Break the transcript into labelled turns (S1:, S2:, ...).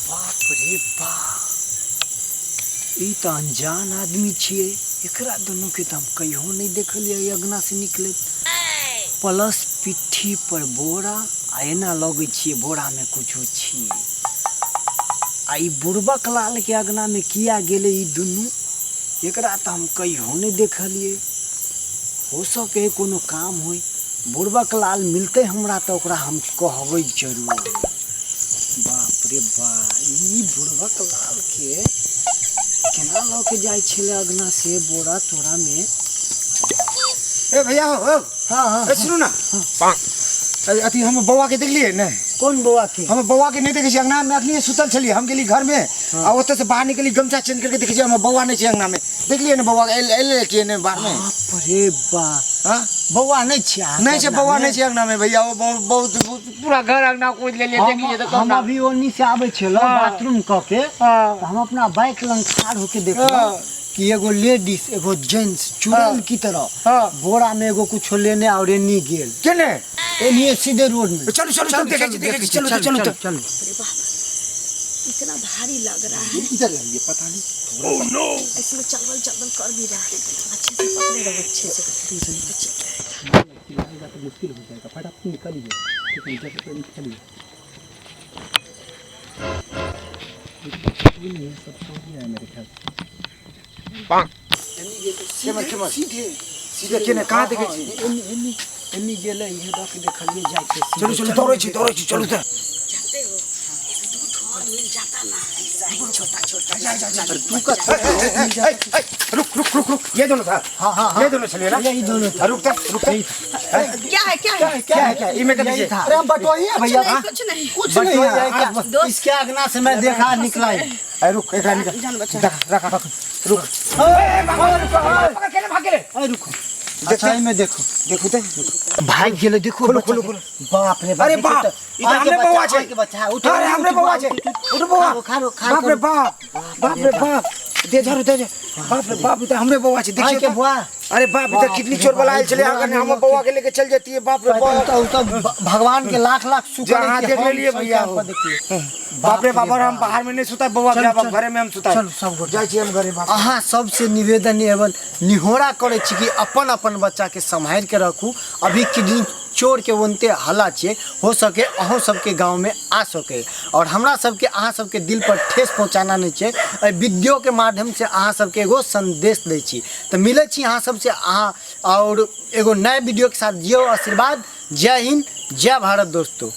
S1: बाप रे बाप, ई तऽ अनजान आदमी छियै। एकरा दुनूके तऽ हम कहियो नहि देखलियै अङ्गना से निकलैत। प्लस पिट्ठी पर बोरा आ एना लगै छियै बोरामे कुछो छियै। आ ई बुड़बक लालके अङ्गनामे किया गेलै ई दुनू? एकरा तऽ हम कहियो नहि देखलियै। हो सकै है कोनो काम होइ। बुड़बक लाल मिलतै हमरा तऽ ओकरा हम कहबै जरूर। बाप रे बा, ई बुड़बक लाल के केना लऽ के जाइ छलै अगना से बोरा तोरा में?
S2: ए भैया हो, हो।
S1: हाँ हाँ।
S2: ए सुनू ना। अरे, अथी हम बौआ के देखलिए ने?
S1: कोन बौआ के?
S2: हम बौआ के नहीं देखे छी अंगना में, अखनी सुतल छलिए हम, गेली घर में आ ओतऽ से बाहर निकली, गमछा चेंज करके देखे छी हमर बौआ नहीं छै अंगना में। देखलिए ने बौआ एल एल के ने बाहर में?
S1: बाप रे बा।
S2: हाँ?
S1: बौआ नहीं छै अहाँके
S2: नहीं छै
S1: अंगना
S2: बौआ
S1: में?
S2: नहीं छै अंगना में भैया, वो बहुत बहुत बहुत पूरा घर अंगना खोज लेलिए, देखलिए तऽ
S1: हम
S2: कहुना।
S1: अभी ओन्नी से आबै छलहुँ बाथरूम कऽ के, तऽ हम अपना बाइक लग ठाढ़ होके देखलहुँ कि एगो लेडीज एगो जेंट्स चुड़ैल की तरह बोरा में एगो कुछो लेने और एनी गेल।
S2: केने?
S1: एनी सीधे रोड में।
S2: चलू चलू चलू, देखै छी देखै छी, चलू तऽ, चलू तऽ।
S1: चलू।
S3: अरे बाप, इतना भारी लग रहा है।
S2: इधर लाइए, पता नहीं।
S3: इसमें चलबल चलबल कर भी रहा है। अच्छे से पकड़े रहो, अच्छे से तो चिल्लाएगा।
S1: चिल्लाएगा तो मुश्किल हो जाएगा। फटाफट निकलिए, ठीक है? जब निकलिए नहीं है, सब सो गया है मेरे ख्याल से।
S2: केमहर केमहर? सीधे सीधे केने कहाँ देखै छी?
S1: एनी एनी एनी गेलै, इहे दऽ के देखलिए जाइ छै सीधे।
S2: चलू चलू, दौड़ै छी दौड़ै छी, चलू तऽ।
S3: जानते हो, एक दो ठो और मिल जाता ना, ऐसा ही छोटा छोटा।
S2: जा जा जा।
S1: तू का
S2: रुक रुक रुक रुक, ये दोनों था।
S1: हाँ हाँ हाँ।
S2: ये दोनों छलिए ना?
S1: यही दोनों था।
S2: रुक तऽ, रुक तऽ।
S3: क्या है, क्या है?
S2: क्या है, क्या है? ई में कथी
S1: यही
S2: छै?
S1: था। अरे हम बटोही है भैया।
S3: नहीं, कुछ नहीं।
S1: कुछ नहीं है क्या?
S3: दोस्त।
S1: इसके अंगना से मैं देखा निकला है।
S2: अरे रुक, एकरा निकाल।
S3: जान बचा।
S2: रख रख रख, रुक। ए, भाग गेलै, भाग गेलै।
S1: अरे रुको, अच्छा में देखो।
S2: देखू तऽ।
S1: भाग गेलै, देखो।
S2: खोलो,
S1: बच्चा
S2: खोलो,
S1: के।
S2: खोलो।
S1: बाप रे बाप।
S2: अरे
S1: देखो
S2: बाप,
S1: तऽ,
S2: ई तऽ
S1: अहाँके
S2: हमरे बौआ
S1: बच्चा,
S2: छै।
S1: अहाँके बच्चा है। उठो,
S2: अरे हमरे
S1: उठो,
S2: बौआ छै।
S1: उठो, उठो।
S2: उठ बौआ।
S1: खारो, खारो, खारो,
S2: बाप रे बाप, बाप रे बाप, दे झाड़ू दे। बाप रे बाप, ई तऽ हमरे बौआ छै, देखियौ
S1: अहाँके
S2: तऽ।
S1: बौआ।
S2: अरे बाप, ई तऽ
S1: बाप
S2: किडनी
S1: रे
S2: चोर वाला
S1: बाप,
S2: आयल छलै,
S1: ई
S2: अगर
S1: बोरा
S2: हमर बौआ के लेके चल जैतियै। बाप रे बाप।
S1: तो भगवान के लाख लाख शुक्र
S2: जे अहाँ
S1: है कि
S2: देख
S1: हम
S2: लेलियै
S1: सही
S2: भैया
S1: टाइम
S2: हो।
S1: पर देखलियै।
S2: बाप रे बाप, और हम बाहर में नहीं सुता बौआ के,
S1: चलू,
S2: अब
S1: चलू।
S2: घरे में हम सुता।
S1: चलू, सब गोटा।
S2: जाइ छी हम घरे, बाप।
S1: अहाँ सबसे निवेदन एवं निहोरा करै छी कि अपन अपन बच्चाके सम्हारि के रखू। अभी किडनी चोर के ओनते हल्ला छियै, हो सके अहूँ सबके गाँवमे आ सके और हमरा सबके अहाँ सबके दिल पर ठेस पहुँचाना नहि छै। एहि वीडियोके माध्यमसँ अहाँ सबके एगो संदेश दै छी। तऽ मिलै छी अहाँ सबसे अहाँ और एगो नया वीडियोके साथ। जियो आशीर्वाद। जय हिंद, जय भारत दोस्तों।